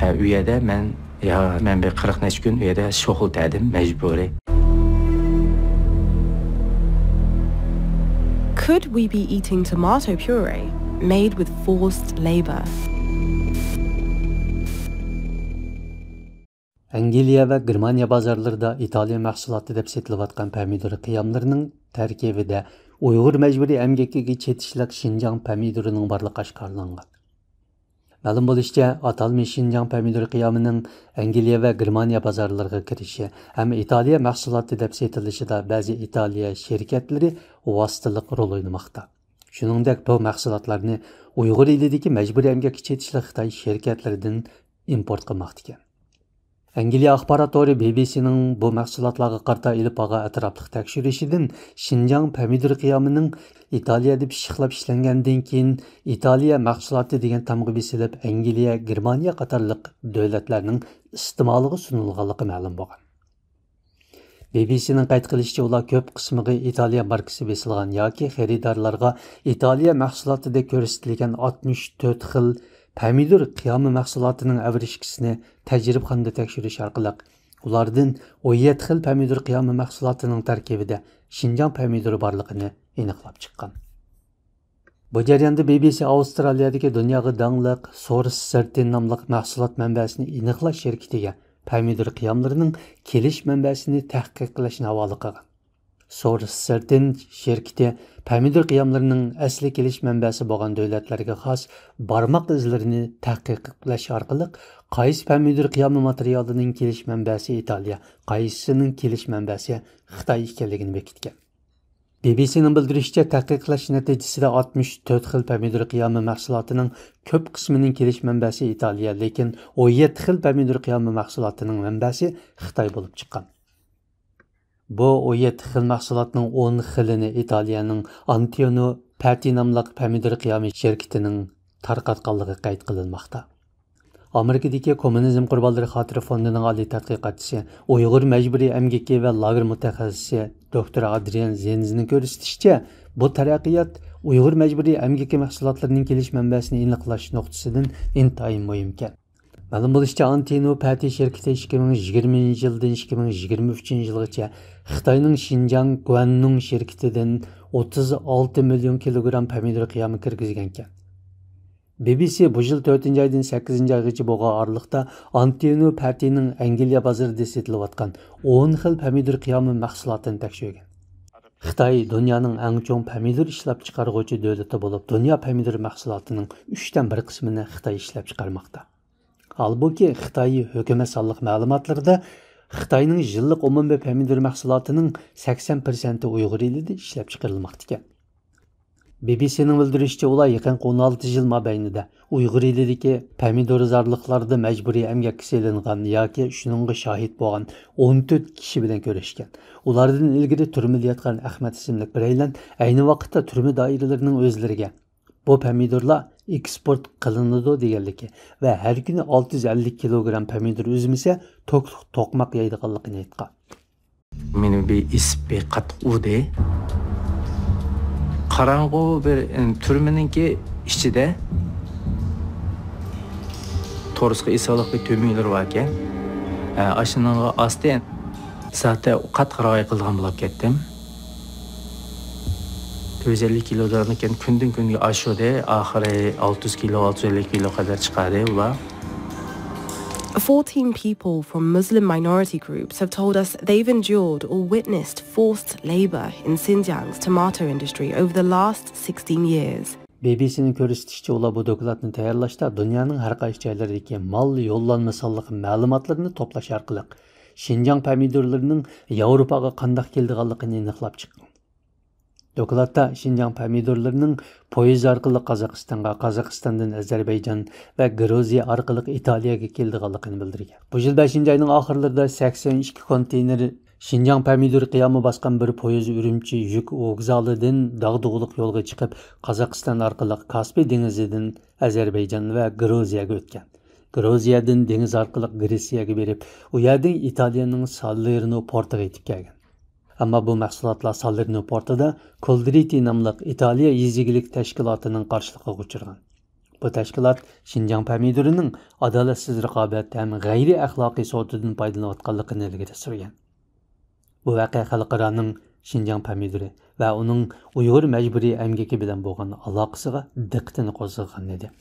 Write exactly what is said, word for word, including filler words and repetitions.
ھە، ئۇ يەردە مەن، يا، مەن بىر قىرىق نەچچە كۈن ئۇ يەردە شوخلىتەدىم، مەجبۇرىي. Could we be eating tomato puree made with forced labor? ئەنگلىيە ۋە گېرمانىيە بازارلىرىدا ئىتالىيە مەھسۇلاتى دەپ سېتىلىۋاتقان پەمىدۇر قىياملىرىنىڭ تەركىبىدە ئۇيغۇر مەجبۇرىي ئەمگىكىگە چېتىشلىق شىنجاڭ پەمىدۇرىنىڭ بارلىقى ئاشكارىلانغان. مەلۇم بولۇشىچە، ئاتالمىش شىنجاڭ پەمىدۇر قىيامىنىڭ ئەنگلىيە ۋە گېرمانىيە بازارلىرىغا كىرىشى ھەم ئىتالىيە مەھسۇلاتى دەپ سېتىلىشىدا بەزى ئىتالىيە شىركەتلىرى ۋاسىتىلىق رول ئوينىماقتا. شۇنىڭدەك بۇ مەھسۇلاتلارنى ئۇيغۇر ئېلىدىكى مەجبۇرىي ئەمگەككە چېتىشلىق خىتاي شىركەتلىرىدىن ئىمپورت قىلماقتىكەن. ئەنگلىيە ئاخبارات تورى بى بى سىنىڭ بۇ مەھسۇلاتلارغا قارىتا ئېلىپ بارغان ئەتراپلىق تەكشۈرۈشىدىن شىنجاڭ پەمىدۇر قىيامىنىڭ ئىتالىيەدە پىششىقلاپ ئىشلەنگەندىن كېيىن ئىتالىيە مەھسۇلاتى دېگەن تامغا بېسىلىپ، ئەنگلىيە، گېرمانىيە قاتارلىق دۆلەتلەرنىڭ ئىستېمالىغا سۇنۇلغانلىقى مەلۇم بولغان. بى بى سىنىڭ قەيت قىلىشىچە، ئۇلار كۆپ قىسمىغا ئىتالىيە ماركىسى بېسىلغان ياكى خېرىدارلارغا ئىتالىيە مەھسۇلاتىدەك كۆرسىتىلگەن ئاتمىش تۆت خىل پەمىدۇر قىيامى مەھسۇلاتىنىڭ ئەۋرىشكىسىنى تەجرىبىخانىدا تەكشۈرۈش ئارقىلىق، ئۇلاردىن ئون يەتتە خىل پەمىدۇر قىيامى مەھسۇلاتىنىڭ تەركىبىدە شىنجاڭ پەمىدۇرى بارلىقىنى ئېنىقلاپ چىققان. بۇ جەرياندا بى بى سى ئاۋسترالىيەدىكى دۇنياغا داڭلىق سورس سەرتىن ناملىق مەھسۇلات مەنبەسىنى ئېنىقلاش شىركىتىگە پەمىدۇر قىياملىرىنىڭ كېلىش مەنبەسىنى تەھقىق قىلىشنى ھاۋالە قىلغان. سورس سەرتىن شىركىتى پەمىدۇر قىياملىرىنىڭ ئەسلى كېلىش مەنبەسى بولغان دۆلەتلەرگە خاس بارماق ئىزلىرىنى تەھقىق قىلىش ئارقىلىق، قايسى پەمىدۇر قىيامى ماتېرىيالىنىڭ كېلىش مەنبەسى ئىتالىيە، قايسىسىنىڭ كېلىش مەنبەسى خىتاي ئىكەنلىكىنى بېكىتكەن. بى بى سىنىڭ بىلدۈرۈشىچە، تەھقىقلەش نەتىجىسىدە ئاتمىش تۆت خىل پەمىدۇر قىيامى مەھسۇلاتىنىڭ كۆپ قىسمىنىڭ كېلىش مەنبەسى ئىتالىيە، لېكىن ئون يەتتە خىل پەمىدۇر قىيامى مەھسۇلاتىنىڭ مەنبەسى خىتاي بولۇپ چىققان. بۇ ئون يەتتە خىل مەھسۇلاتنىڭ ئون خىلىنى ئىتالىيەنىڭ ئانتونىيو پەتى ناملىق پەمىدۇر قىيامى شىركىتىنىڭ تارقاتقانلىقى قەيت قىلىنماقتا. ئامېرىكىدىكى كوممۇنىزم قۇربانلىرى خاتىرە فوندىنىڭ ئالىي تەتقىقاتچىسى، ئۇيغۇر مەجبۇرىي ئەمگىكى ۋە لاگېر مۇتەخەسسىسى دوكتور ئادرىيان زېنزنىڭ كۆرسىتىشىچە، بۇ تەرەققىيات ئۇيغۇر مەجبۇرىي ئەمگىكى مەھسۇلاتلىرىنىڭ كېلىش مەنبەسىنى ئېنىقلاش نۇقتىسىدىن ئىنتايىن مۇھىمكەن. مەلۇم بولۇشىچە، ئانتىنو پەتى شىركىتى ئىككى مىڭ يىگىرمىنچى يىلدىن ئىككى مىڭ يىگىرمە ئۈچىنچى يىلغىچە خىتاينىڭ شىنجاڭ گۇەننۇڭ شىركىتىدىن ئوتتۇز ئالتە مىليون كىلوگرام پەمىدۇر قىيامى كىرگۈزگەنكەن. بى بى سى بۇ يىل تۆتىنچى ئايدىن سەككىزىنچى ئايغىچە بولغان ئارىلىقتا ئانتونىو پەتىنىڭ ئەنگلىيە بازىرىدا سېتىلىۋاتقان ئون خىل پەمىدۇر قىيامى مەھسۇلاتىنى تەكشۈرگەن. خىتاي دۇنيانىڭ ئەڭ چوڭ پەمىدۇر ئىشلەپچىقارغۇچى دۆلىتى بولۇپ، دۇنيا پەمىدۇر مەھسۇلاتىنىڭ ئۈچتىن بىر قىسمىنى خىتاي ئىشلەپچىقارماقتا. ھالبۇكى، خىتاي ھۆكۈمەت سانلىق مەلۇماتلىرىدا خىتاينىڭ يىللىق ئومۇمىي پەمىدۇر مەھسۇلاتىنىڭ سەكسەن پىرسەنتى ئۇيغۇر ئېلىدا ئىشلەپچىقىرىلماقتىكەن. بى بى سىنىڭ بىلدۈرۈشىچە، ئۇلار يېقىنقى ئون ئالتە يىل مابەينىدە ئۇيغۇر ئېلىدىكى پەمىدۇر زارلىقلاردا مەجبۇرىي ئەمگەككە سېلىنغان ياكى شۇنىڭغا شاھىت بولغان ئون تۆت كىشى بىلەن كۆرۈشكەن. ئۇلاردىن ئىلگىرى تۈرمىدە ياتقان ئەخمەت ئىسىملىك بىرەيلەن ئەينى ۋاقىتتا تۈرمە دائىرىلىرىنىڭ ئۆزلىرىگە بۇ پەمىدۇرلار ئېكسپورت قىلىنىدۇ دېگەنلىكى ۋە ھەر كۈنى ئالتە يۈز ئەللىك كىلوگرام پەمىدۇر ئۈزمىسە، توكلۇق توقماق يەيدىغانلىقىنى ئېيتقان. مېنى بىر ئىسسىپ، بىر قاتتىق ئۇردى. قاراڭغۇ بىر، ئىم، تۈرمىنىڭكى ئىچىدە تورۇسقا ئېسىلىق بىر تۈمۈكلىرى باركەن. ئە، ئاشۇنىڭغا ئاستى ساختە قاتتىق راۋاي قىلىدىغان بولۇپ كەتتىم. تۆت يۈز ئەللىك كىلو دېگەنكەن، كۈندىن كۈنگە ئاشۇردى. ئاخىرى ئالتە يۈز كىلو، ئالتە يۈز ئەللىك كىلو قەدەر چىقاردى ئۇلار. Fourteen people from Muslim minority groups have told us they've endured or witnessed forced labor in Xinjiang's tomato industry over the last sixteen years. بى بى سىنىڭ كۆرسىتىشىچە، ئۇلار بۇ دوكلاتنى تەييارلاشتا دۇنيانىڭ ھەر قايسى جايلىرىدىكى مال يوللانما سانلىق مەلۇماتلىرىنى توپلاش ئارقىلىق شىنجاڭ پەمىدۇرلىرىنىڭ ياۋروپاغا قانداق كېلىدىغانلىقىنى ئېنىقلاپ چىققان. دوكلاتتا شىنجاڭ پەمىدۇرلىرىنىڭ پويىز ئارقىلىق قازاقىستانغا، قازاقىستاندىن ئەزەربەيجان ۋە گرۇزىيە ئارقىلىق ئىتالىيەگە كېلىدىغانلىقىنى بىلدۈرگەن. بۇ يىل بەشىنچى ئاينىڭ ئاخىرلىرىدا سەكسەن ئىككى كونتېينېر شىنجاڭ پەمىدۇر قىيامى باسقان بىر پويىز ئۈرۈمچى يۈك ۋوگزالىدىن داغدۇغىلىق يولغا چىقىپ، قازاقىستان ئارقىلىق كاسپىي دېڭىزىدىن ئەزەربەيجان ۋە گرۇزىيەگە ئۆتكەن. گرۇزىيەدىن دېڭىز ئارقىلىق گرېتسىيەگە بېرىپ، ئۇ يەردىن ئىتالىيەنىڭ سالېرنو پورتىغا يېتىپ كەلگەن. ئەمما بۇ مەھسۇلاتلار سالېرنو پورتىدا كولدرىتى ناملىق ئىتالىيە يېزا ئىگىلىك تەشكىلاتىنىڭ قارشىلىقىغا ئۇچرىغان. بۇ تەشكىلات شىنجاڭ پەمىدۇرىنىڭ ئادالەتسىز رىقابەت ھەم غەيرىي ئەخلاقىي سوتىدىن پايدىلىنىۋاتقانلىقىنى ئىلگىرى سۈرگەن. بۇ ۋەقە خەلقئارانىڭ شىنجاڭ پەمىدۇرى ۋە ئۇنىڭ ئۇيغۇر مەجبۇرىي ئەمگىكى بىلەن بولغان ئالاقىسىغا دىققىتىنى قوزغىغان ئىدى.